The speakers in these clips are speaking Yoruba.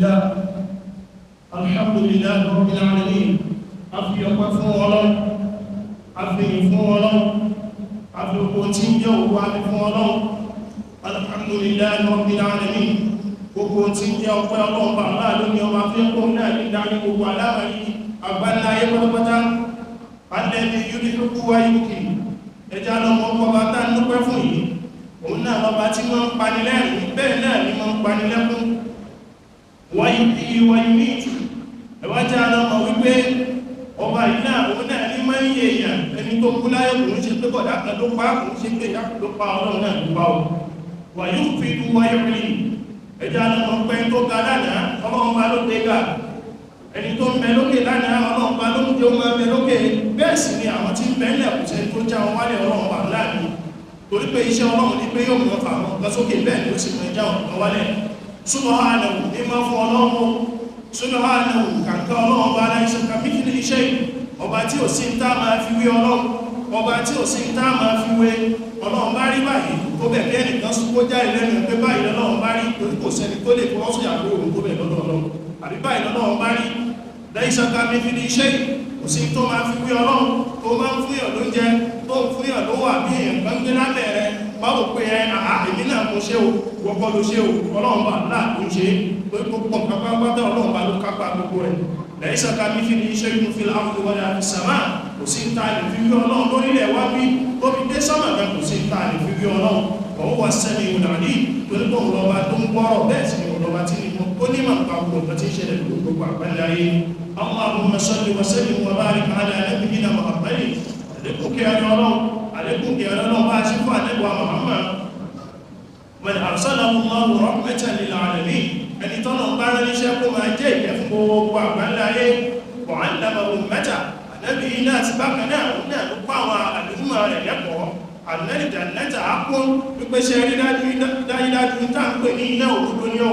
Alhamdulillah, alhamdulillah rabbil alamin. A fi ọpẹ́ fún Ọlọ́run, a fi ìyìn fún Ọlọ́run, a fi gbogbo tí ń jẹ́ òkú a fi fún Ọlọ́run. Alhamdulillah rabbil alamin. Gbogbo tí ń jẹ́ ọpẹ́ Ọlọ́run bá aláà lóní ọba fẹ́ kó náà ní darí gbogbo aláàrí àgbáńlá ayé pátápátá. Alladhi yudhiku wa yubki. Ẹja lọmọ ọkọ̀ bá tá ń dúpẹ́ fún yìí. Òun náà lọba tí wọ́n ń panilẹ́rìn, bẹ́ẹ̀ náà ni wọ́n ń panilẹ́kún. Wáyé wáyé ẹwájá lọ́mọ wípé ọba yìí náà òun náà ní máa ń yẹ èèyàn ẹni tó kú láyé kò ń ṣe pé bọ̀dá kan ló pa kò ń ṣe pé ìyá ló pa Ọlọ́run náà ló pa o. Wàyí fi lu wáyé rí ẹjá lọ́mọ pé tó ga lánàá Ọlọ́run bá ló dé ga, ẹni tó ń bẹ lókè lánàá Ọlọ́run bá ló ń jẹ́ ó máa bẹ lókè, bẹ́ẹ̀ sì ni àwọn tí ń bẹ ńlẹ̀ kò sẹ́ni tó já wọn wálé Ọlọ́run bá láàánú, torí pé iṣẹ́ Ọlọ́run ni pé yóò mọ̀ fà wọn lọ sókè bẹ́ẹ̀ ni ó sì mọ̀ já wọn wálẹ̀. Subhanahu ní máa fún Ọlọ́run, subhanahu kàǹkà Ọlọ́run bá aláìsàn kàmíkìlì iṣẹ́ ọba tí ò sí ń tá máa fi wé Ọlọ́run, ọba tí ò sí ń tá máa fi wé Ọlọ́run bá rí báyìí tó bẹ̀ bí ẹnìkan kó jáde lẹ́nu pé báyìí lọ́lọ́run bá rí, torí kò sẹ́ni tó lè fọwọ́ sọ̀yà pé òun tó bẹ̀ lọ́dọ̀ Ọlọ́run àbí báyìí lọ́lọ́run bá rí. Laysa kamithlihi shay, kò sí tó máa fi wé Ọlọ́run tó máa ń fúnyàn lóúnjẹ tó ń fúnyàn lówó àbí èèyàn kan gbé lábẹ́ rẹ báwo pé ẹ àá èmi náà mo ṣe o, wọ́pọ̀ ló ṣe o, Ọlọ́run bá láà ló ń ṣe torí gbogbo nǹkan pátápátá Ọlọ́run bá ló kápá gbogbo rẹ̀. Laysa kamithlihi shay'un fil ardi wala fis sama, kò sí ta lè fi wé Ọlọ́run lórílẹ̀ wá bí tó fi dé sọ́mà gan, kò sí ta lè fi wé Ọlọ́run. Wa huwa as-sami'ul 'alim, torí pé òun lọ́ba tó ń gbọ́rọ̀ bẹ́ẹ̀ sì ni òun lọ́ba tí ó ní màá pa gbogbo nǹkan tí ń ṣẹlẹ̀ lórí gbogbo àgbáńlá ayé. Allahumma salli wa sallim wa barik ala nabiyyina Muhammadin. Àlékún kí Ọlọ́run, àlékún kí Ọlọ́run bá ṣe fún àlẹ́gbà Muhammad. Man arsalahu Allahu rahmatan lil alamin, ẹni tọ́nà ń bá rán níṣẹ́ kó máa jẹ́ ìkẹ́ fún gbogbo àgbáńlá ayé. Wa 'allama ummata, ànábì iná àti bákan náà òun náà ló kọ́ àwọn àlùmọ̀ rẹ̀ lẹ́kọ̀ọ́. Ànábì jannata àpọ́n wípé ṣe rí dájúdájú tá ń pè ní iná òdodo ní o.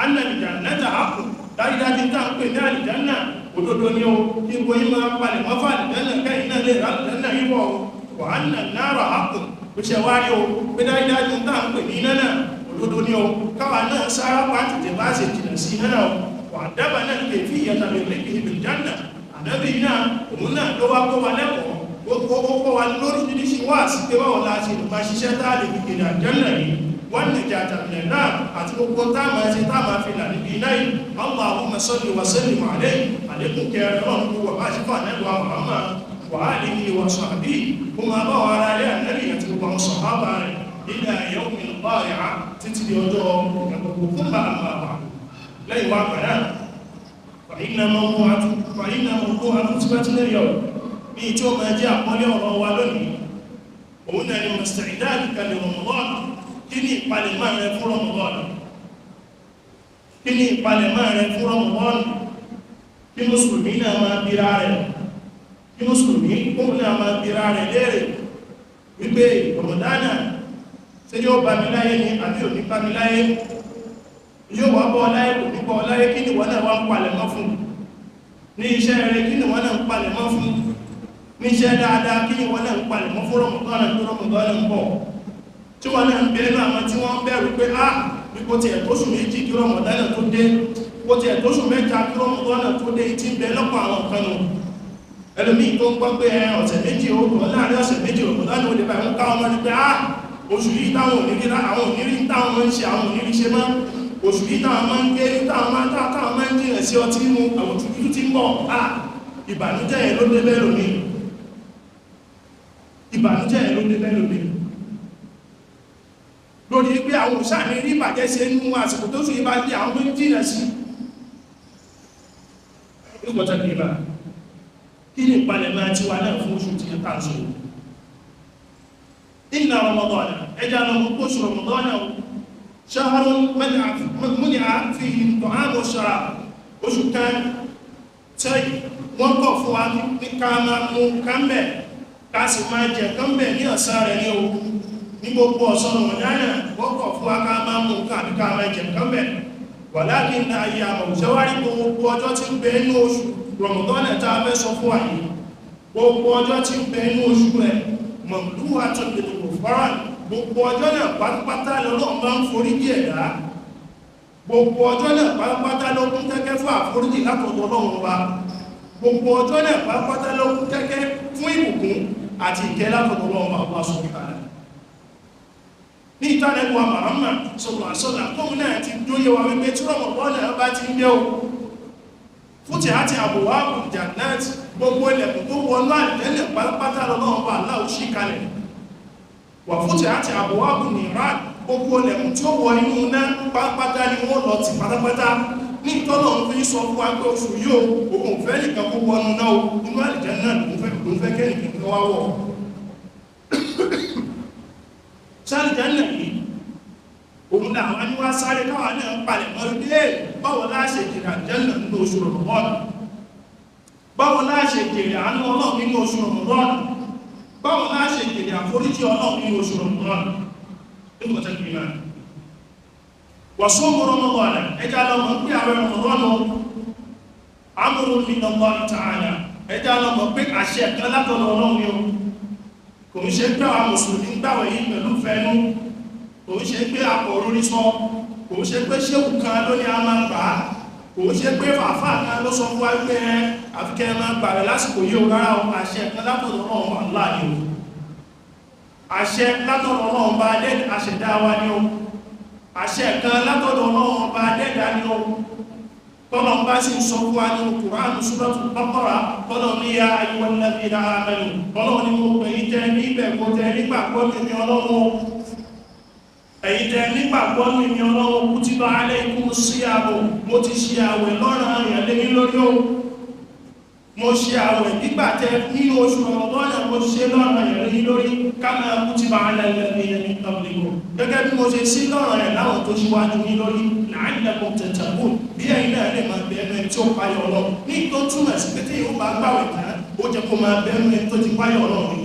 Ànábì jannata àpọ́n dájúdájú tá ń pè ní àlìjánà òdodo ní o, kí gbogbo yín máa palẹ̀ mọ́ fún àlìjánà kẹ́yìn náà lè rà àlìjánà yíwọ̀ o. Wa anna an-nara haqqun, bó ṣe wá rí o pé dájúdájú tá ń pè ní iná náà òdodo ní o, káwa náà sára pa tètè bá ṣe jìnà sí iná náà o. Wà dábàá náà kè fi ìyàtà lè lè fi ìbìlìjánà, ànábì náà òun náà ló wá kọ́ wa lẹ́kọ̀ọ́, ó kọ́ wa lóríṣiríṣi wá sí pé báwo la ṣe lè máa ṣiṣẹ́ tá a lè fi kéde àjánà yìí, wọ́n lè jà tàbí náà àti gbogbo tá a máa ṣe tá a máa fi là níbi iná yìí. Allahumma salli wa sallim alayhi, àlékún kẹrin ọlọ́run gbogbo bá ṣe fún ànábì wa Muhammad wa alihi wa sahbihi, kó máa bá wa ara ilé ànábì àti gbogbo àwọn sàhábà rẹ̀ ila yawmil qari'ah títí di ọjọ́ ìgbàgbogbo fún bá àmà àbà lẹ́yìn wá padà. Fa'inna mawdu'a khutbatina al-yawm, ní tí ó máa jẹ́ àpọ́lé ọ̀rọ̀ wa lónìí, òun náà ni musta'daduka li Ramadan. Kí ni ìpalẹ̀mọ́ rẹ fún Ramadan? Kí ni ìpalẹ̀mọ́ rẹ fún Ramadan? Kí mùsùlùmí náà máa bira rẹ̀, kí mùsùlùmí kóun náà máa bira rẹ̀ léèrè wípé Ramadana ṣé yóò bá mi láyé ni àbí ò ní bá mi láyé? Yóò wá bọ́ láyé kò ní bọ́ láyé, kí ni wọ́n náà wá ń palẹ̀mọ́ fún? Ní iṣẹ́ rẹ̀ kí ni wọ́n náà ń palẹ̀mọ́ fún? Ní iṣẹ́ dáadáa kí ni wọ́n náà ń palẹ̀mọ́ fún Ramadan tó Ramadan ń bọ̀? Tí wọ́n náà ń bẹ̀rù àwọn tí wọ́n ń bẹ̀rù pé á bí kò tiẹ̀ tóṣù méjì kí Ramadan tó dé, kò tiẹ̀ tóṣù mẹ́ta kí Ramadan tó dé, tí ń bẹ lọ́pọ̀ àwọn kan nù. Ẹlòmíì tó ń gbọ́ pé ọ̀sẹ̀ méjì ó lọ láàrin ọ̀sẹ̀ méjì Ramadan ó lè bá ń ká ọmọ ní pé á oṣù yìí táwọn ònírí àwọn ònírí táwọn máa ń ṣe àwọn ònírí ṣe mọ́, oṣù yìí táwọn máa ń gé táwọn máa ń jìnà sí ọtí mú àwọn tuntun tí ń bọ̀ á ìbànújẹ́ yẹn ló dé bẹ́ẹ̀ lómi, ìbànújẹ́ yẹn ló dé bẹ́ẹ̀ lómi lórí pé àwọn òṣàní rí ìbàjẹ́ ṣe nú àsìkò tó sùn yìí bá dé àwọn tó ń jìnà sí. Ìgbọ̀tàkìlá kí ni ìpalẹ̀mọ́ ti wà náà fún oṣù tí ó tàn sọ? Inna Ramadan, ẹja lọ mú kóṣù Ramadan shahrun muni'a fihi at-ta'am wash-sharab, oṣù kan tí wọ́n kọ̀ fún wa ní ká máa mú kánbẹ̀ ká sì máa jẹ kánbẹ̀ ní ọ̀sán rẹ̀ ní o. Ní gbogbo ọ̀sán Ramadan wọ́n kọ̀ fún wa ká máa mú nǹkan àbí ká máa jẹ kánbẹ̀. Walakinna ayyamahu, ṣẹ́wárí gbogbo ọjọ́ tí ń bẹ inú oṣù Ramadan tá a fẹ́ sọ fún wa yìí, gbogbo ọjọ́ tí ń bẹ inú oṣù rẹ̀ mamlu'atun bil ghufran, gbogbo ọjọ́ náà pátápátá lọ́lọ́run bá ń forí jì ẹ̀dá. Gbogbo ọjọ́ náà pátápátá ló kún kẹ́kẹ́ fún àforíjì látọ̀dọ̀ Ọlọ́run Ọba. Gbogbo ọjọ́ náà pátápátá ló kún kẹ́kẹ́ fún ìbùkún àti ìkẹ́ látọ̀dọ̀ Ọlọ́run Ọba Allah subhanahu wa ta'ala. Ní ìtànẹ́gbà Muhammad sallallahu alaihi wasallam tóun náà ti dóyé wa wípé tí Ramadan náà bá ti ń dé o, fún ti àti àbúwábù jannat, gbogbo ilẹ̀kùn tó wọnú àlùjánnà pátápátá lọ́lọ́run Ọba Allah ó ṣí kalẹ̀. Wà fún ti àti àbúwábù niran, gbogbo ilẹ̀kùn tí ó wọ inú iná pátápátá ni wọ́n lọ tì pátápátá. Ní ìtọ́nà ń fi sọ fún wa pé oṣù yìí o, òun fẹ́ nìkan kó wọnú náà o, inú àlùjánnà lòun fẹ́ kẹ́nìkan kó wá wọ̀. Sálìjánà yìí òun làwọn ní wá sáré káwà náà ń palẹ̀ mọ́ ilé. Báwo la ṣe jèrè àlùjánnà nínú oṣù Ramadan? Báwo la ṣe jèrè àánú Ọlọ́run nínú oṣù Ramadan? Báwo la ṣe jèrè àforíjì Ọlọ́run nínú oṣù Ramadan? Wàsóòmù Ramadan, ẹjá lọ́mọ pé àwẹ̀ Ramadan amrun min Allah ta'ala, ẹjá lọ́mọ pé àṣẹ kan látọ̀dọ̀ Ọlọ́run ni o. Kò ń ṣe pé àwọn mùsùlùmí ń gbàwẹ̀ yìí pẹ̀lú fẹ́nu, kò ń ṣe pé àpò orí sọ, kò ń ṣe pé ṣéwù kan ló ní a máa gbà á, kò ń ṣe pé fàáfà kan ló sọ fún wa pé ẹ àfikẹ́ máa gbà rẹ̀ lásìkò yìí o. Rárá o, àṣẹ kan látọ̀dọ̀ Ọlọ́run wà láàyè o. Àṣẹ látọ̀dọ̀ Ọlọ́run bá dé àṣẹdá wa ni o. Àṣẹ kan látọ̀dọ̀ Ọlọ́run bá dẹ́dá ni o. Tọ́lọ̀ bá sì ń sọ fún wa nínú Kùránù Suratul Baqara, tọ́lọ̀ ní ya ayyuhal ladhina amanu, tọ́lọ̀ ní mo pè yín tẹ́ nígbàgbọ́ tẹ́ nígbàgbọ́ mímí Ọlọ́run, ẹ̀yin tẹ́ nígbàgbọ́ mímí Ọlọ́run, kutiba alaykumus siyamu, mo ti ṣe àwẹ̀ lọ́ranyàn lé yín lórí o. Mo ṣe àwẹ̀ nígbà tẹ nínú oṣù Ramadan, mo ṣe lọ́ranyàn lé yín lórí, kama kutiba ala alladhina min qablikum, gẹ́gẹ́ bí mo ṣe sí lọ́ranyàn láwọn tó ṣíwájú yín lórí, la'allakum tattaqun, bí ẹ̀yin náà lè máa bẹ ẹnu ẹni tí ó páyọ̀ Ọlọ́run. Ní tó túmọ̀ sí pé tí yóò bá gbàwẹ̀ tán, ó jẹ́ kó máa bẹ ẹnu ẹni tó ti páyọ̀ Ọlọ́run ni.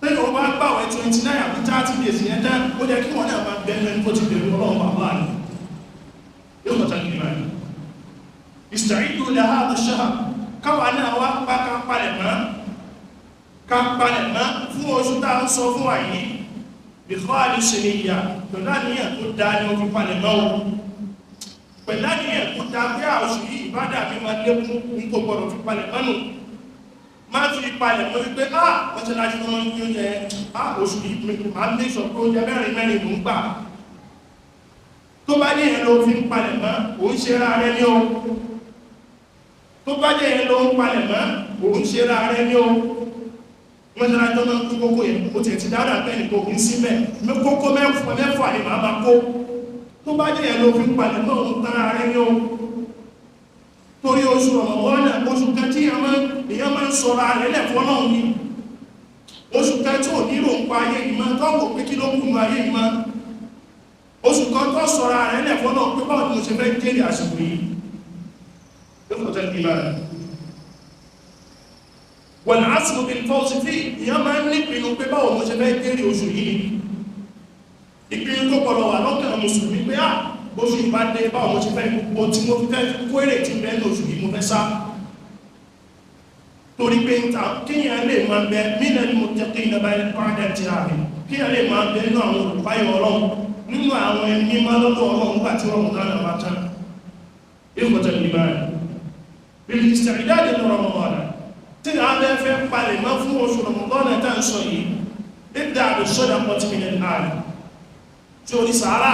Tí yóò bá gbàwẹ̀ 29 àbí 30 days yẹn tán, ó jẹ́ kí wọ́n náà máa bẹ ẹnu ẹni tó ti bẹ̀rù Ọlọ́run bàbá rẹ̀. Yóò kọjá kí ni báyìí. Ista'iddu li hadha ash-shahr, káwa náà wá pa ká palẹ̀ mọ́, ká palẹ̀ mọ́ fún oṣù tá a ń sọ fún wa yìí. Bi khalisi niyya, pẹ̀lú àníyàn tó dáa ni ó fi palẹ̀ mọ́ o. Pẹ̀lú àníyàn tó dáa pé oṣù yìí ìbádà mi máa lékún, n kò gbọdọ̀ fi palẹ̀ mọ́ nù. Má fi palẹ̀ mọ́ wípé á mọ́ṣáláṣí tó máa ń fi oúnjẹ á oṣù yìí máa ń sọ pé oúnjẹ mẹ́rin mẹ́rin ló ń gbà. Tó bá ní ẹ̀ ló fi ń palẹ̀ mọ́, òun ṣe ra rẹ ní o. Tó bá jẹ́ ẹ̀ ló ń palẹ̀ mọ́, òun ṣe ra rẹ ní o. Mọ́ṣáláṣí tó máa ń kú kókó yẹn, ó tiẹ̀ ti dáadáa bẹ́ẹ̀ ni kò kí ń sí mẹ́. Kókó mẹ́fà ni màá máa kó. Tó bá jẹ́ ẹ̀ ló fi ń palẹ̀ mọ́, òun tán ara rẹ ní o. Torí oṣù Ramadan, oṣù kan tí èèyàn máa ń sọra rẹ̀ lẹ́fọ́ náà ni. Oṣù kan tí ò nílò ń pa ayé yìí máa, tó wò pé kí ló kù ní ayé yìí máa. Oṣù kan tó sọra rẹ̀ lẹ́fọ́ náà pé báwo ni mo ṣe fẹ́ jẹ́rìí àsìkò yìí. Wal azmu bil fawzi fi, èèyàn máa ń nípinnu pé báwo mo ṣe fẹ́ jẹ́rìí oṣù yìí. Ìpinnu tó gbọdọ̀ wà lọ́kàn mùsùlùmí pé á bóṣù yìí bá dé, báwo mo ṣe fẹ́ gbogbo tí mo fi fẹ́ kó èrè tí bẹ́ẹ̀ ní oṣù yìí mo fẹ́ sá. Torí pé ń ta kíyàn lè máa bẹ minal muttaqina ba'da intihai, kíyàn lè máa bẹ nínú àwọn olùpáyọ̀ Ọlọ́run, nínú àwọn ẹni mímọ́ lọ́dọ̀ Ọlọ́run nígbà tí Ramadan náà bá tán. Ikhwatal iman, bil isti'dad li Ramadan, tí a bẹ́ fẹ́ palẹ̀ mọ́ fún oṣù Ramadan tá ń sọ yìí, ibda bis sadaqati min al-an, tí orí sàárà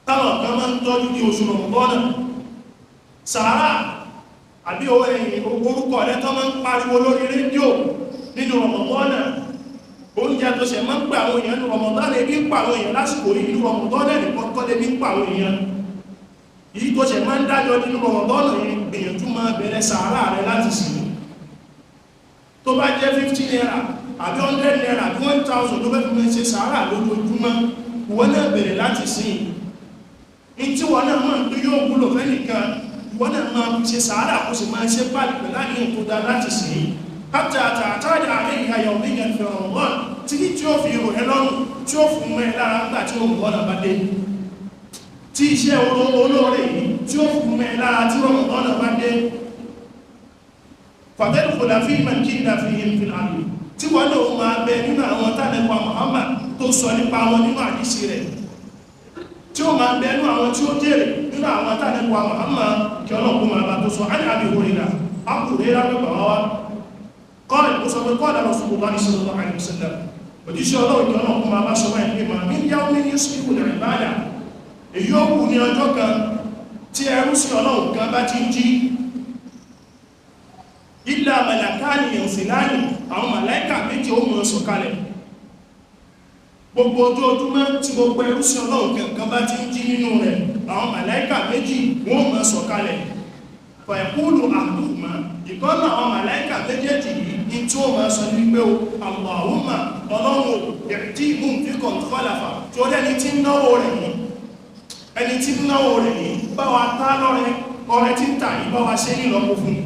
táwọn kan máa ń tọ́jú ní oṣù Ramadan. Sàárà àbí orúkọ rẹ̀ tó máa ń pariwo lórí rédíò nínú Ramadan, oúnjẹ tó ṣe máa ń pè àwọn èèyàn ní Ramadan, ebi ń pa àwọn èèyàn lásìkò yìí nínú Ramadan nìkan kọ́ lébi ń pa àwọn èèyàn. Yìí tó ṣe máa ń dájọ́ nínú Ramadan yìí, gbìyànjú máa bẹ̀rẹ̀ sàárà rẹ̀ láti sìn. Tó bá jẹ́ 50 naira àbí 100 naira àbí 1000 ló fẹ́ fi máa ṣe sàárà lójoojúmọ́, ìwọ náà bẹ̀rẹ̀ láti sìn. Ní tí wọ́n náà máa ń pé yóò wúlò fẹ́nìkan, ìwọ náà máa fi ṣe sàárà kó sì máa ṣe pàdé pẹ̀lú àníyàn tó dá láti sìn. Hatta ta'tada alayha yawmiyan fi Ramadan, títí tí ó fi rò ẹ́ lọ́rùn, tí ó fún mẹ́ lára nígbà tí Ramadan bá dé. Tí iṣẹ́ olóore yìí tí ó fún mẹ́ lára tí Ramadan bá dé. Fatadkhula fi man qila fihim fil ardi, tí wọ́n náà máa bẹ nínú àwọn tánẹ́pà Muhammad tó sọ nípa wọn nínú àdísì rẹ̀. tí ó máa bẹnu àwọn tí ó jèrè nínú àwọn tánàkùwà Muhammad kí ọlọ́pù máa bá tó sọ. Á ní Abi Hurairah, Abu Hurairah ló gbà wá kọ́ọ̀lù ó sọ pé kọ́ọ̀lù Rasulullah sallallahu alaihi wasallam, òjíṣẹ́ Ọlọ́run kí ọlọ́pù máa bá sọ wáyé pé máa min yawmin yusbihu al-ibada, èyí ó kù ní ọjọ́ kan tí ẹrú sí Ọlọ́run kan bá ti ń jí, illa malakani yanzilani, àwọn màláíkà méjì ó mọ̀ sọ̀kalẹ̀. Gbogbo ojoojúmọ́ tí gbogbo ẹrú sí Ọlọ́run kankan bá ti ń jí nínú rẹ̀, àwọn màláíkà méjì wọ́n mọ̀ sọ̀kalẹ̀. Fẹ̀kúlù àdùmá, ìkọ́nà àwọn màláíkà méjèèjì yìí ní tí ó máa sọ ní wípé o Allahumma, Ọlọ́run ẹ̀dí ìmúnfikọ̀n fọ́làfà tí ó dẹ́ni tí ń náwó rẹ̀ yìí, ẹni tí ń náwó rẹ̀ yìí bá wa tá lọ́rẹ, ọrẹ tí ń tà yìí bá wa ṣe nílọ́pọ̀ fún.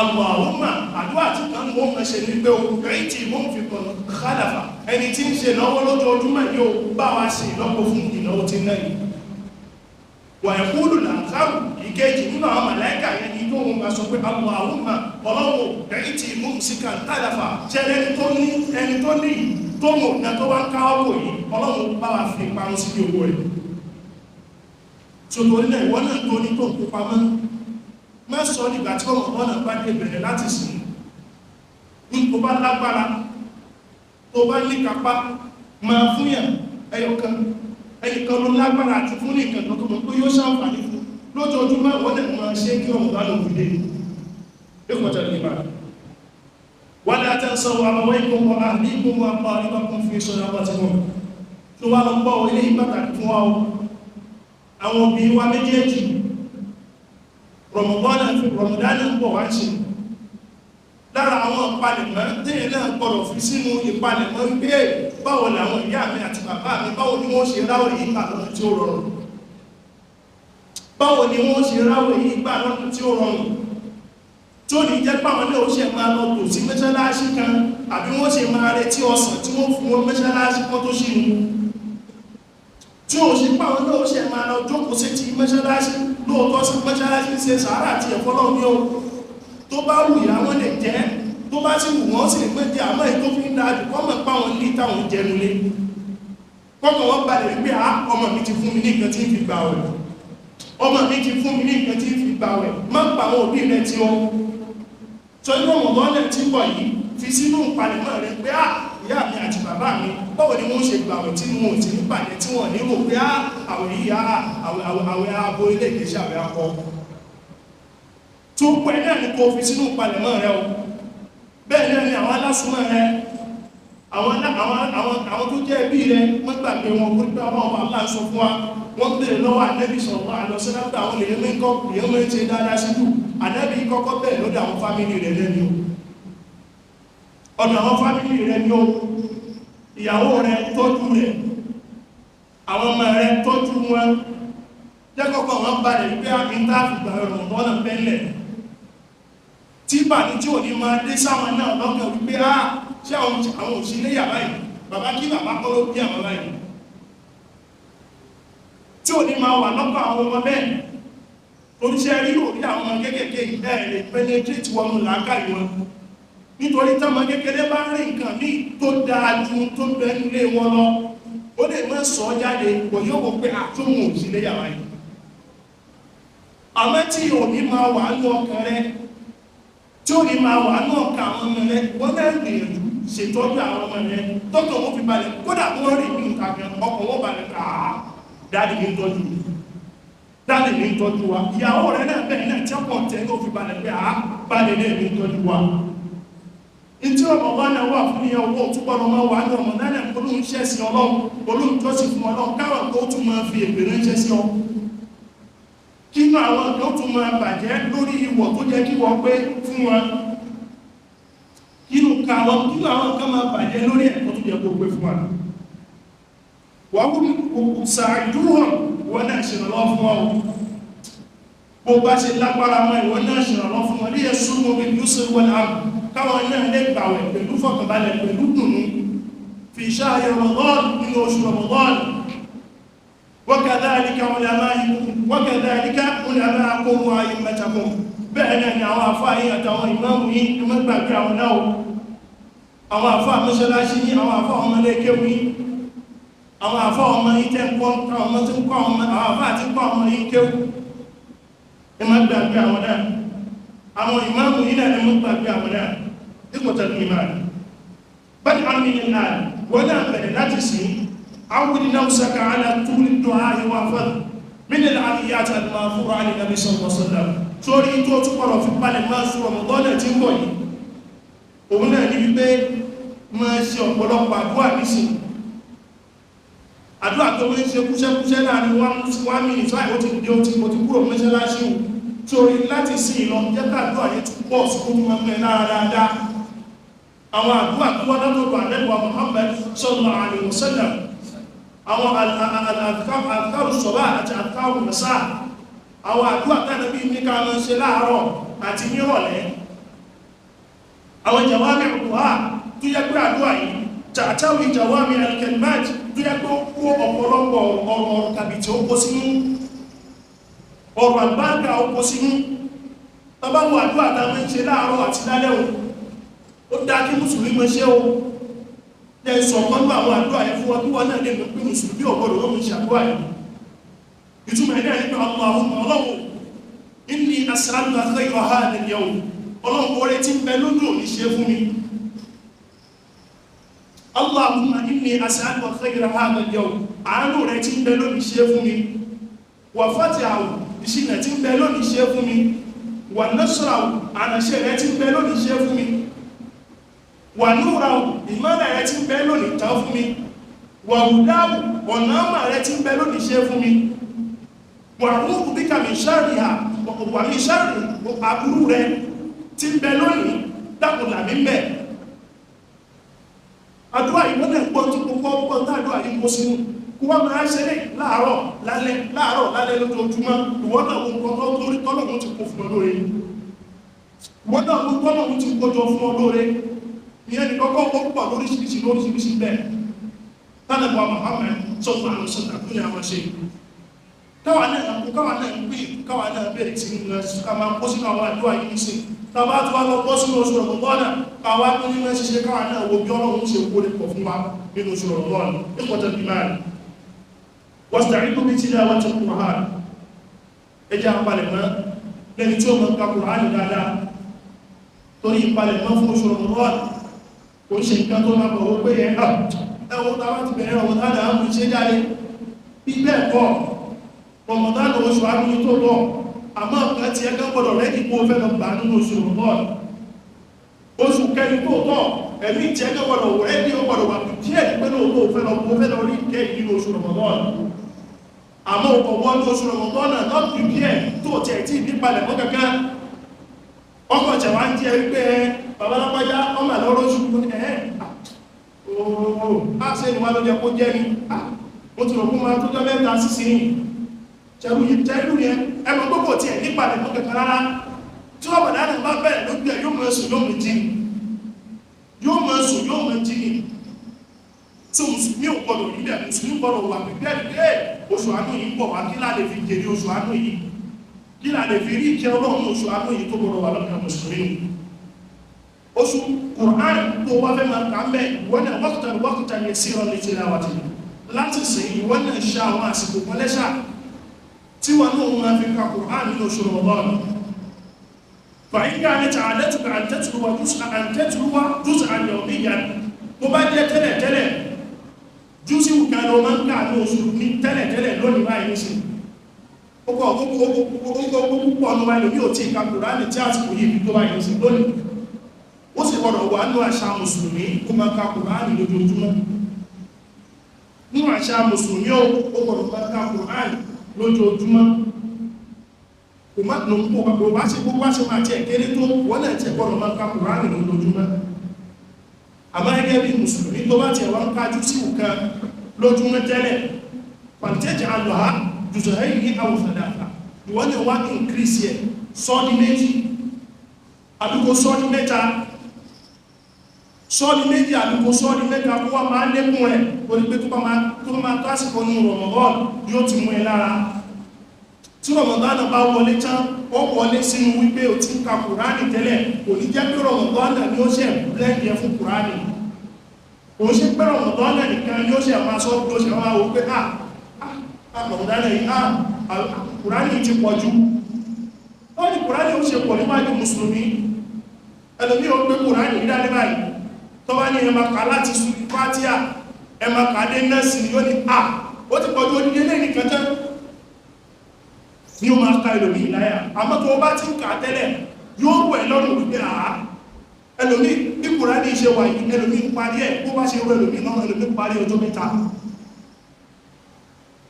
Allahumma, àdúrà tí kan wọ́n máa ṣe ní pé o ẹ̀dí ìmúnfikọ̀n fọ́làfà, ẹni tí ń ṣe náwó lójoojúmọ́ yóò bá wa ṣe ìlọ́pọ̀ fún ìnáwó tí ń náà yìí. Wàyẹ̀kúlù làǹkàrù, ìkejì nínú àwọn màláíkà yẹn ni tó ń bá sọ pé Allahumma, Ọlọ́run ẹ̀yìn tí mú síkà tàdàfà, ṣe ẹni tó ní ẹni tó ní tó mọ̀ ní tó wá ń ká ọkọ̀ yìí, Ọlọ́run bá wa fi parun sí owó rẹ̀. Sotori náà ìwọ náà tó ní tó ń kó pamọ́, má sọ nígbà tí ọmọ náà bá dé bẹ̀rẹ̀ láti sìn ní tó bá lágbára, tó bá ní kápá máa fún yàn ẹyọkan, ẹnìkan ló lágbára àti fún ní ìkànnà tó mọ̀ pé yóò ṣàǹfààní fún lójoojúmọ́, wọ́n lè máa ṣe kí ọmọ lánàá òfin dé. Ìkọ̀tà ìgbà wà ní àtẹ́sọ̀wọ̀ àwọn ikọ̀ àbíkún wọn pa onígbàkún fi sọ́dọ̀ bá ti wọ́n tó wá lọ gbọ́ ilé ìpàtàkì fún wa o. Àwọn òbí wa méjèèjì Rọ̀mọ̀dánà ń bọ̀ wá ṣe lára àwọn ìpalẹ̀mọ́ téèyàn náà gbọ́dọ̀ fi sínú ìpalẹ̀mọ́ wípé báwo làwọn ìyá mi àti bàbá mi, báwo ni wọ́n ṣe ráwọ̀ yìí gbà lọ́nà tí ó rọrùn, báwo ni wọ́n ṣe ráwọ̀ yìí gbà lọ́nà tí ó rọrùn, tó ní jẹ́ páwọn náà ó ṣe máa lọ tò sí mọ́ṣáláṣí kan, àbí wọ́n ṣe máa retí ọsàn tí wọ́n fún wọn mọ́ṣáláṣí kan tó ṣì mú, tí ó ṣe páwọn náà ó ṣe máa lọ jókòó sí ti mọ́ṣáláṣí. Lóòótọ́ sí mọ́ṣáláṣí ṣe sàárà àti ẹ̀fọ́ lọ́wọ́ ní o, tó bá wù ìyá wọn lè jẹ́, tó bá sì wù wọ́n sì lè pé jẹ́, àmọ́ èyí tó fi ń dájú kọ́ mọ̀ páwọn ní táwọn jẹnu lé, kọ́kàn wọ́n balẹ̀ wípé á ọmọ mi ti fún mi ní nǹkan tí ń fi gbà wẹ̀, ọmọ mi ti fún mi ní nǹkan tí ń fi gbà wẹ̀. Má pa àwọn òbí rẹ tí ó sọ inú ọmọ lọ́lẹ̀ tí ń bọ̀ yìí, fi sínú ìpalẹ̀mọ́ rẹ pé á ìyá mi àti bàbá mi báwo ni wọ́n ṣe gbà wẹ̀ tí wọn ò ti ní bàjẹ́, tí wọ́n ní rò pé á àwẹ̀ yìí á àwẹ̀ abo ilé ìgbésẹ̀ àwẹ̀ akọ. Tó pẹ́ náà ni kò fi sínú ìpalẹ̀mọ́ rẹ o. Bẹ́ẹ̀ náà ni àwọn alásùnmọ́ rẹ, àwọn tó jẹ́ ẹbí rẹ, wọ́n gbàgbé wọn kó pé ọlọ́run bá ńlá sọ fún wa, wọ́n bèèrè lọ́wọ́ Ànábì sallallahu alaihi wasallam àwọn èèyàn mú kọ́ èèyàn mú ṣe dáadáa sí jù. Ànábì kọ́kọ́ bẹ́ẹ̀ lọ́dọ̀ àwọn fámìlì rẹ lẹ́ni o, ọ̀dọ̀ àwọn fámìlì rẹ ni o, ìyàwó rẹ tọ́jú rẹ, àwọn ọmọ rẹ tọ́jú wọn, jẹ́ kọ́kọ́ wọn balẹ̀ wípé àmì tá a fi gbà Ramadan bẹ́lẹ̀ tí bàní tí ò ní máa dé sáwọn náà lọ́kàn wípé á ṣé àwọn òṣìlẹ̀ yàrá yìí, bàbá kí bàbá kọ́ ló bí àwọn báyìí, tí ò ní máa wà lọ́kàn àwọn ọmọ bẹ́ẹ̀. Oníṣẹ́ rí òrí àwọn ọmọ kéékèèké ẹ̀ lè penetrate wọnú làákàyè wọn, nítorí táwọn kékeré bá rí nǹkan míì tó dáa ju tó bẹ nílé wọn lọ, ó lè má sọ jáde, kò yóò wò pé àtúnwò òṣìlẹ̀ yàrá yìí. Àmọ́ tí ò ní máa wà ní ọkàn rẹ, tí ó ní máa wà ní ọkàn àwọn ọmọ rẹ, wọ́n náà gbìyànjú ṣètọ́jú àwọn ọmọ rẹ tọ́kàn wọn fi balẹ̀, kódà wọ́n rí ní nǹkan kan ọkàn wọn balẹ̀ káà dáàdì mi ń tọ́jú mi, dáàdì mi ń tọ́jú wa. Ìyàwó rẹ náà bẹ́ẹ̀ náà tí ọkàn tẹ̀ ní ó fi balẹ̀ pé àá balẹ̀ náà mi ń tọ́jú wa. Ntí ọmọ bá náà wà fún ìyẹn owó túbọ̀ lọ́mọ wà ní ọmọ náà olóhùn ṣẹ́ sí Ọlọ́run, olóhùn jọ́sìn fún Ọlọ́run, káwọn tó tún máa fi èpè ránṣẹ́ sí ọ, kínú àwọn kan tún máa bàjẹ́ lórí ìwọ̀ tó jẹ́ kí wọ́n pé fún wọn, kínú àwọn kan máa bàjẹ́ lórí ẹ̀kọ́ tó jẹ́ kó pé fún wọn. Wọ́n kú sàájúhàn, wọ́n náà ṣèrànlọ́wọ́ fún wọn, bó bá ṣe lágbára mọ́ ìwọ́n náà ṣèrànlọ́wọ́ fún wọn ní ẹ̀sùn wọn bí yusuf wọn àmì káwọn náà lè gbàwẹ̀ pẹ̀lú fọkànbalẹ̀ pẹ̀lú dùnú fi ṣáàyè Ramadan nínú oṣù Ramadan. وكذلك علماءكم وأئمتكم, bẹ́ẹ̀ náà ni àwọn àfáà yìí àtàwọn ìmáàmù yìí ẹ má gbàgbé àwọn náà, àwọn àfáà mọ́ṣáláṣí yìí, àwọn àfáà ọmọlẹ́kẹ́wù yìí, Àwọn àfá ọmọ yìí tẹ́ ń kọ́ ọmọ tí ń kọ́ ọmọ, àwọn àfá àti ń kọ́ ọmọ yìí kéwú, ẹ má gbàgbé àwọn náà. Àwọn ìmáàmù yìí náà, ẹ má gbàgbé àwọn náà. Dípò tẹ̀lé ìmáàmù bal amini náà, wọ́n náà bẹ̀rẹ̀ láti sìn. Awùdí náà saka ala túlì dùn áyé wà fún mílẹ̀ àríyá àti àlùmáfúra àlè nàbí sallallahu alaihi wasallam. Sórí tó tún pọ̀rọ̀ fi palẹ̀ máa sọ Ramadan tí ń bọ̀ yìí, òun náà ní wípé máa ṣe ọ̀pọ̀lọpọ̀ àdúrà nísìn. Àdúrà tó ń ṣe kúṣẹ́kúṣẹ́ láàrin one minute láì ó ti dé, ó ti mo ti kúrò mọ́ṣáláṣí o. Torí láti sí ìlọ jẹ́ ká àdúrà yẹn tún pọ̀ sí kó tún máa mẹ́ lára dáadáa. Àwọn àdúrà tó wá látọ̀dọ̀ àdẹ́gbà Muhammad sallallahu alaihi wasallam, àwọn àdúkàrù sọ̀bá àti àdúkàrù mẹ́sà, àwọn àdúrà tánàbí ní ká máa ṣe láàárọ̀ àti nírọ̀lẹ́, àwọn jawami du'a tó yẹ pé àdúrà yìí tàtàwí jawami al-kalimat tó yẹ pé ó kó ọ̀pọ̀lọpọ̀ ọ̀rọ̀ tàbí tí ó kó sínú ọ̀rọ̀ àlùbáríkà, ó kó sínú. Tàbáwọ̀ àdúrà tá máa ń ṣe láàárọ̀ àti lálẹ́ o, ó dá kí mùsùlùmí máa ṣe o. Lẹ́ sọ ọ̀kan ní àwọn àdúrà yẹn fún wọn kí wọ́n náà lè mọ̀ pé mùsùlùmí ọ̀gbọ́dọ̀ wọ́n mú ṣe àdúrà yẹn. Ìtumọ̀ ẹ̀ náà ní pé Allahumma, Ọlọ́run, inni as'aluka khayra hadha al-yawm. Ọlọ́run, oore tí ń bẹ lójú òní, ṣe fún mi. Allahumma inni as'aluka khayra hadha al-yawm, àánú rẹ tí ń bẹ lónìí, ṣe fún mi. Wa fatihahu, ìṣìnà tí ń bẹ lónìí, ṣe fún mi. Wa nasrahu, àránṣẹ́ rẹ tí ń bẹ lónìí, ṣe fún mi. Wa nurahu, ìmọ́lẹ̀ rẹ tí ń bẹ lónìí, tàn fún mi. Wa hudahu, ọ̀nà àmà rẹ tí ń bẹ lónìí, ṣe fún mi. Wa a'udhu bika min sharriha wa min sharri, aburú rẹ tí ń bẹ lónìí, dákun là mí bẹ̀. Àdúrà yìí, wọ́n náà gbọ́ tí gbogbo ọgbọ́n tá àdúrà yìí kó sínú, kó wọ́n máa ṣe lè láàárọ̀ lálẹ́, láàárọ̀ lálẹ́, lójoojúmọ́. Ìwọ náà wọ́n kọ́ lórí tọ́lọ́run ti kó fún ọ lóore. Ìwọ náà wọ́n tọ́lọ́run ti kójọ fún ọ lóore. Ìyẹn ní kọ́kọ́, ó pọ̀ lóríṣiríṣi lóríṣiríṣi bẹ́ẹ̀ tánàbọ̀ Muhammad sọ́tún àwọn sọ́tún àkúnyà àwọn ṣe. Káwa náà kó, káwa náà ń pè, káwa náà bẹ̀rẹ̀ sí ní ká máa kó sínú àwọn àdúrà yìí nísìn. Tàbá tó wá lọ bọ́ sínú oṣù Ramadan, káwa tó ní mẹ́ ṣiṣẹ́, káwa náà wo bí Ọlọ́run ṣe kó lè pọ̀ fún wa nínú oṣù Ramadan. Ikhwatal iman, wasta'inu bi tilawati al-Qur'an. Ẹ jẹ́ apalẹ̀mọ́ lẹ́ni tí ó mọ̀ ká Qur'an dáadáa, torí ìpalẹ̀mọ́ fún oṣù Ramadan kò ń ṣe nǹkan tó máa bọ̀ wó pé ẹ̀ ẹ̀wọ̀n tàbá ti bẹ̀rẹ̀ Ramadan àwọn ìṣe jáde bí bẹ́ẹ̀ kọ́. Ramadan, oṣù àánú tó lọ, àmọ́ nǹkan tí ẹgbẹ́ gbọ́dọ̀ rẹ́dì kó fẹ́ lọ gbà nínú oṣù Ramadan, oṣù kẹrin tó tọ̀. Ẹ̀mí tí ẹgbẹ́ gbọ́dọ̀ rẹ́dì, ó gbọ́dọ̀ wà díẹ̀ ní pé lóòótọ́ fẹ́ lọ kó fẹ́ lọ rí ìkẹ́ nínú oṣù Ramadan. Àmọ́ ọkọ̀ wọ́n ní oṣù Ramadan náà not prepare tó tiẹ̀ tí ìdípalẹ̀ mọ́ kankan, ọkọ̀ tẹ̀ wá ń jẹ́ wípé babalápájá ọmọ àlọ́rọ̀ oṣù ẹ̀ ooo, á ṣe ni wá ló jẹ kó jẹ́ ni mo ti rò fún ma tó jọ mẹ́ta sísìn ní tẹ̀rù yìí, tẹ̀rù yẹn ẹmọ gbogbo tí ẹ̀ nípalẹ̀ mọ́ kankan rárá. Tí wọ́n bọ̀dá náà bá bẹ̀rẹ̀ lójú ẹ̀, yóò mọ̀ sùn, yóò mọ̀ jí, yóò mọ̀ sùn, yóò mọ̀ jí ni. Tí mùsùlùmí ò gbọdọ̀ rí bẹ́ẹ̀. Mùsùlùmí gbọdọ̀ wà pípẹ́ pé oṣù àánú yìí ń bọ̀ wá, kí láà lè fi jèrè oṣù àánú yìí, kí láà lè fi rí ìkẹ́ Ọlọ́run oṣù àánú yìí tó gbọdọ̀ wà lọ́kàn mùsùlùmí. Oṣù Qur'an tó wá fẹ́ máa kà ń bẹ́, ìwọ náà waqtan waqtan yasiran li tilawati, láti sìn ìwọ náà ṣe àwọn àsìkò kan lẹ́ṣà tí wọn náà máa fi ka Qur'an nínú oṣù Ramadan. فإن كانت عادتك أن تتلو جزءا يوميا، tó bá jẹ́ tẹ́lẹ̀ tẹ́lẹ̀ júsí kan ló máa ń kà ní oṣù ní tẹ́lẹ̀ tẹ́lẹ̀, lónìí báyìí ní sí ọkọ̀ púpọ̀ ọ̀nà wa ìlú ò tí ìka Kùránì tí àsìkò yìí fi tó báyìí sí lónìí. Ó sì gbọdọ̀ wà nínú àṣà mùsùlùmí kó máa ka Kùránì lójoojúmọ́. Nínú àṣà mùsùlùmí, ó gbọdọ̀ máa ka Kùránì lójoojúmọ́. Kò má nù kó wá sí gbogbo wá sí máa tiẹ̀ kéré tó, wọ́n náà tiẹ̀ gbọdọ̀ máa ka Kùránì lójoojúmọ́. Àmọ́ gẹ́gẹ́ bí mùsùlùmí, tó bá tiẹ̀ wá ń kájú sí nǹkan lójúmọ́ tẹ́lẹ̀, pàǹtẹ́jì àlọ́há juz'ayni aw thalatha, ìwọ́n ni wá increase ẹ̀, sọ́ọ́dí méjì àdúgbò, sọ́ọ́dí mẹ́ta, sọ́ọ́dí méjì àdúgbò, sọ́ọ́dí mẹ́ta, kó wá máa lékún ẹ̀ orí pé tó bá máa tó àsìkò ní Ramadan, yóò ti mú ẹ lára. Tí Ramadan bá wọlé tán, ó wọlé sínú wípé o ti ń ka Kùránì tẹ́lẹ̀. Kò ní jẹ́ pé Ramadan ni ó ṣe blend yẹn fún Kùránì. Kò Kò ṣe pé Ramadan nìkan ni ó ṣe máa sọ ló ṣe máa wò pé Ramadan yìí Kùránì ti pọ̀ jù. Wọ́n ní Kùránì ó ṣe pọ̀ níwájú mùsùlùmí. Ẹlòmí ò gbé Kùránì yìí dání báyìí, tó bá ní ẹ máa kà láti Fátíà, ẹ máa kà dé nọ́ọ̀sì, yóò ní ó ti pọ̀ jù, odidi eléyìí nìkan tán ní o máa ka ẹlòmí ìláyà. Àmọ́ tó bá ti ń kà tẹ́lẹ̀ yóò rú ẹ lọ́rùn wípé ẹlòmí bí Kùránì ṣe wà yìí, ẹlòmí ń parí ẹ̀, bó bá ṣe rú ẹlòmí náà, ẹlòmí parí ọjọ́ mẹ́ta.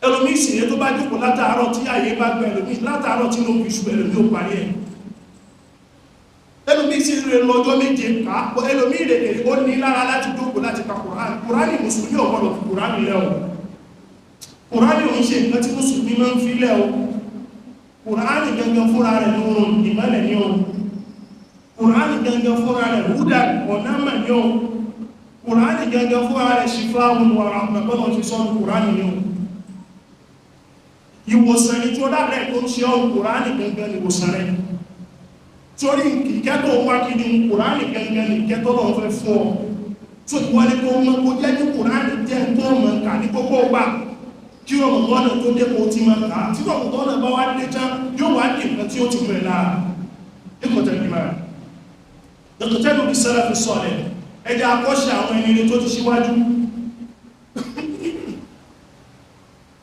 Ẹlòmí ìsìnyẹ tó bá jókòó látàárọ̀ tí àyè bá gba ẹlòmí látàárọ̀ tí ló fi ṣù, ẹlòmí ò parí ẹ̀. Ẹlòmí sì rẹ̀ lọ́jọ́ méje ká, ẹlòmí rẹ̀ ó ní lára láti jókòó láti ka Kùránì. Kùránì mùsùlùmí ò gbọdọ̀ fi Kùránì lẹ̀ o. Kùránì ò ń ṣe nǹkan tí mùsùlùmí máa ń fi lẹ̀ o. Kùránì gangan fúnra rẹ̀ ní oorun ìmọ́lẹ̀ ní o. Kùránì gangan fúnra rẹ̀ húdà ọ̀nàmà ní o. Kùránì gangan fúnra rẹ̀ ṣífáhùn wà rahma, ti sọ́nù Kùránì ní o. Ìwòsàn ni tí ó dábẹ̀ tó ń ṣe ọ́, Kùránì gangan ni ìwòsàn rẹ̀. Torí ìkẹ́ tó wá kí ni Kùránì gangan ni ìkẹ́ tó lọ́n fẹ́ fún ọ. Tó ìwọlé tó mọ́ kó jẹ́ kí Kùránì jẹ́ tó mọ̀ ká ní gbogbo gbà. Kí Ramadan tó dé kó ti máa kà á, tí Ramadan bá wá dé tán yóò wá dé nǹkan tí ó ti mú ẹ lára. Ìkọ̀tẹ́lú bí sálàfí sọ̀lẹ̀, ẹjẹ́ akọ́ṣẹ́ àwọn ẹni rere tó ti ṣíwájú,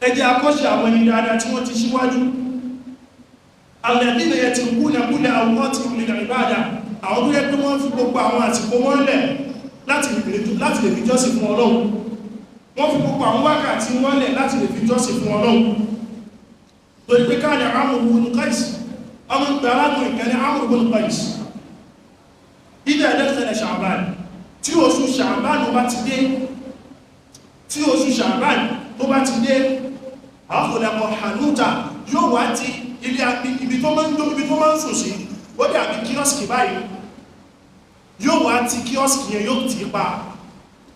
ẹjẹ́ akọ́ṣẹ́ àwọn ẹni dáadáa tí wọ́n ti ṣíwájú. Alladhina yatrukuna kulla awqatihim lil ibada, àwọn tó yẹ pé wọ́n fi gbogbo àwọn àsìkò wọn lẹ̀ láti lè fi jọ́sìn fún Ọlọ́run. Wọ́n fi gbogbo àwọn wákàtí wọ́n lẹ̀ láti lè fi jọ́sìn fún Ọlọ́run. Torí pé káàdì Amr ibn Qais, ọmọ ìgbàlágùn ìkẹni Amr ibn Qais, idha dakhala Sha'ban, tí oṣù Sha'ban bá ti dé, tí oṣù Sha'ban tó bá ti dé, aghlaqa hanuta, yóò wá ti ilé ibi tó máa ń dó, ibi tó máa ń sùn sí, ó dàbí kíọ́sìkì báyìí, yóò wá ti kíọ́sìkì yẹn yóò tì í pa.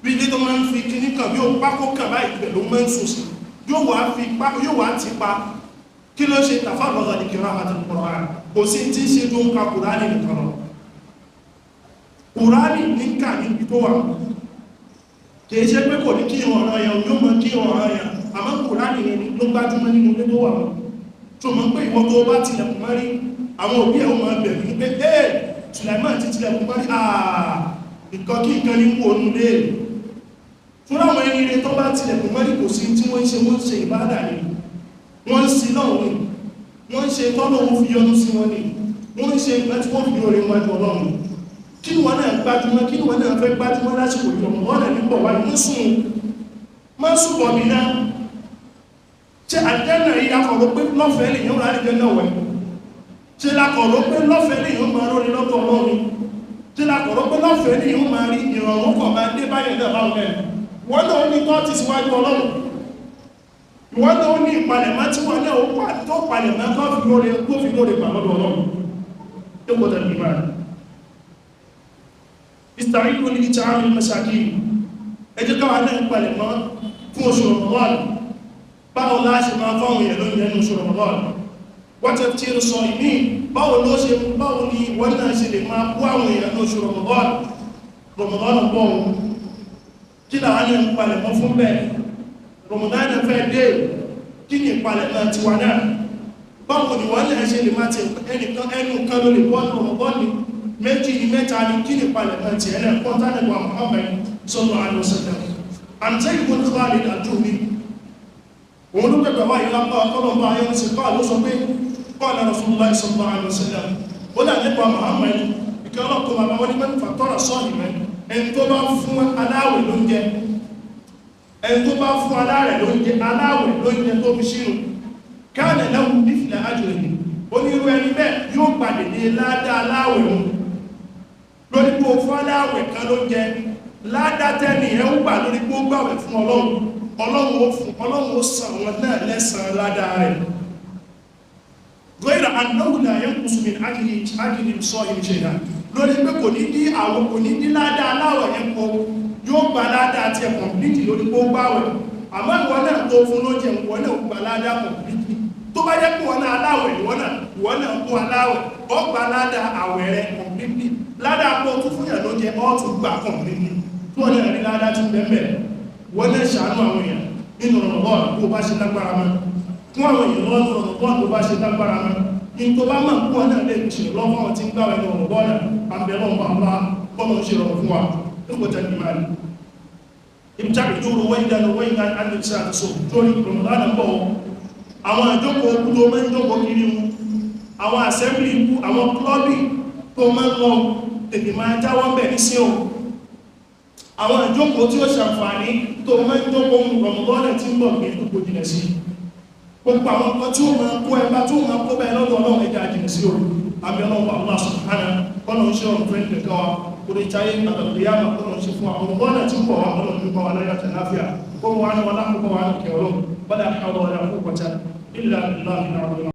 Bí ilé tó máa ń fi kíní kan bí ó pákó kan báyìí, ibẹ̀ ló máa ń sùn sí, yóò wá fi pákó, yóò wá tì í pa. Kí ló ṣe? Tafarraga li qira'ati al-Qur'an. Kò sí tí ń ṣe tó ń ka Kùránì nìkan lọ. Kùránì ní kà níbi tó wà. Kìí ṣe pé kò ní kí ọ̀rọ̀ yẹn, yóò mọ kí ọ̀rọ̀ yẹn, àmọ́ Kùránì yẹn ló gbájúmọ́ nínú ilé tó wà. Tó mọ̀ pé ìwọ tó bá tilẹ̀kùn mọ́rí, àwọn òbí ẹ̀ ó máa bẹ̀rù ní pé ẹ́ Sùlàìmán ti tilẹ̀kùn mọ́rí, nǹkan kí nǹkan ní wò nù lé. Fún àwọn ẹni rẹ tó bá tilẹ̀kùn mọ́rí, kò sí tí wọ́n ń ṣe, wọ́n ń ṣe ìbádà ni, wọ́n ń sin náà ni, wọ́n ń ṣe tọ́lọ́wọ́ fi yọ́nú sí wọn ni, wọ́n ń ṣe ìgbà tí wọ́n fi oore wájú Ọlọ́run. Kí wọ́n náà gbájúmọ́, kí wọ́n náà fẹ́ gbájúmọ́ lásìkò ìjọmọ̀ wọ́n náà nípọ̀ wáyé ń sùn, má sùn bọ̀ mí náà. Ṣé àjẹ́nà yìí akọ̀rọ̀ pé lọ́fẹ̀ẹ́ lè yàn rárí jẹ́ náà wẹ̀? Ṣé lakọ̀rọ̀ pé lọ́fẹ̀ẹ́ lè yàn máa rórí lọ́tọ̀ Ọlọ́run? Ṣé lakọ̀rọ̀ pé lọ́fẹ̀ẹ́ lè yàn máa rí ìrọ̀rùn kọ̀ máa dé báyẹn náà báwọn ẹ̀? Wọ́n náà ní tọ́ọ̀tì síwájú Ọlọ́run. Ìwọ́n náà ní ìpalẹ̀mọ́ tí wọ́n náà tó palẹ̀mọ́ tó fi lóore gbà lọ́dọ̀ Ọlọ́run. Ìstàríkò ní ìtààmì masakin, ẹ jẹ́ káwa náà palẹ̀mọ́ fún oṣù Ramadan. Báwo la ṣe máa fáwọn èèyàn lóúnjẹ ní oṣù Ramadan? Wọ́n tẹ́ tí ó sọ ìmí, báwo ló ṣe, báwo ni wọ́n náà ṣe lè máa bú àwọn èèyàn ní oṣù Ramadan? Ramadan bọ̀ kí làwọn náà ń palẹ̀mọ́ fún bẹ́ẹ̀? Ramadan fẹ́ dé, kí ni ìpalẹ̀mọ́ tiwa náà? Báwo ni wọ́n náà ṣe lè máa ti ẹnìkan ẹnu kan ló lè bọ́ ní Ramadan ni, méjì ni, mẹ́ta ni, kí ni ìpalẹ̀mọ́ tiẹ̀ náà? Kọ́ńtánẹ̀gbà Muhammad sallallahu alaihi wasallam. Àǹtẹ́ ìbọn Khalid al-Juhni, òun ló pẹ̀pẹ̀ wáyé lápá ọlọ́mbà ayọ́ sí kọ́ ló sọ pé qala Rasulullah sallallahu alaihi wasallam, ó dà nípa Muhammad ìkẹ́ ọlọ́kọ̀ bàbá wọn ní mẹ́fà fattara sa'iman, ẹni tó bá fún aláwẹ̀ lóúnjẹ, ẹni tó bá fún aláwẹ̀ lóúnjẹ, aláwẹ̀ lóúnjẹ tó fi sínú, kana lahu mithla ajrihi, onírú ẹni bẹ́ẹ̀ yóò gbàdé ní ládá aláwẹ̀ òun. Lórí pé o fún aláwẹ̀ kan lóúnjẹ, ládá tẹ́ni ẹ̀ ń gbà lórí pé ó gbàwẹ̀ fún Ọlọ́run, Ọlọ́run ó fún, Ọlọ́run ó san wọn náà lẹ́san ládá rẹ̀. Ghayra annahu la yanqusu min ajri as-sa'imi shay'an, lórí pé kò ní dí àwọn, kò ní dí ládá aláwẹ̀ yẹn kó, yóò gba ládá àti ẹ̀ kọ̀m̀plìtì lórí pé ó gbàwẹ̀. Àmọ́ ìwọ náà tó fún lóúnjẹ, ìwọ náà gba ládá kọ̀m̀plìtì. Tó bá jẹ́ pé ìwọ náà aláwẹ̀, ìwọ náà kó aláwẹ̀, ó gba ládá àwẹ̀ rẹ̀ kọ̀m̀plìtì. Ládá pé o tún fún yàn lóúnjẹ, ó tún gbà kọ̀m̀plìtì. Tí wọ́n náà rí ládá tí ń bẹ́ẹ̀ wọ́n náà ṣàánú àwọn èèyàn nínú Ramadan bó bá ṣe lágbára mọ́. Fún àwọn èèyàn lọ́wọ́ nínú Ramadan bó bá ṣe lágbára mọ́. Ní tó bá máa kú wọn náà lè ṣe lọ́wọ́ àwọn tí ń gbàwẹ̀ ní Ramadan àbẹ̀lọ́ bàbá kọ́nà ṣe rọrùn fún wa. Nígbòtẹ́ ìmáàlì. Ibtaidu ruwaidan ruwaidan an ìṣàkóso torí Ramadan ń bọ̀. Àwọn àjókòó okú tó máa ń jókòó kiri mu, àwọn assembly ikú, àwọn klọ́bì tó máa ń lọ tètè máa jáwọ́ bẹ̀ ní sí o. Àwọn àjókòó tí ó ṣàǹfààní tó máa ń jókòó mu Ramadan tí ń bọ̀ kí n tó jìnà sí. Gbogbo àwọn nǹkan tí ó máa kó ẹgbá tí ó máa kó bẹ́ẹ̀ lọ́dọ̀ Ọlọ́run ẹja jìnà sí o. Àbí Ọlọ́run Allah subhanahu kọ́nà ń ṣe ọ̀rùn fẹ́ nìkan wa. Kò lè jayé àtàlùyàmà kọ́nà ń ṣe fún àwọn ọmọ náà tí ń bọ̀ wá kọ́nà ń dúpọ̀ wá láyé àtàláfíà. Kó wá ní wọn lákòókò wá ní kẹrọ. Wala hawla wala quwwata illa billahi al-aliyyil azim.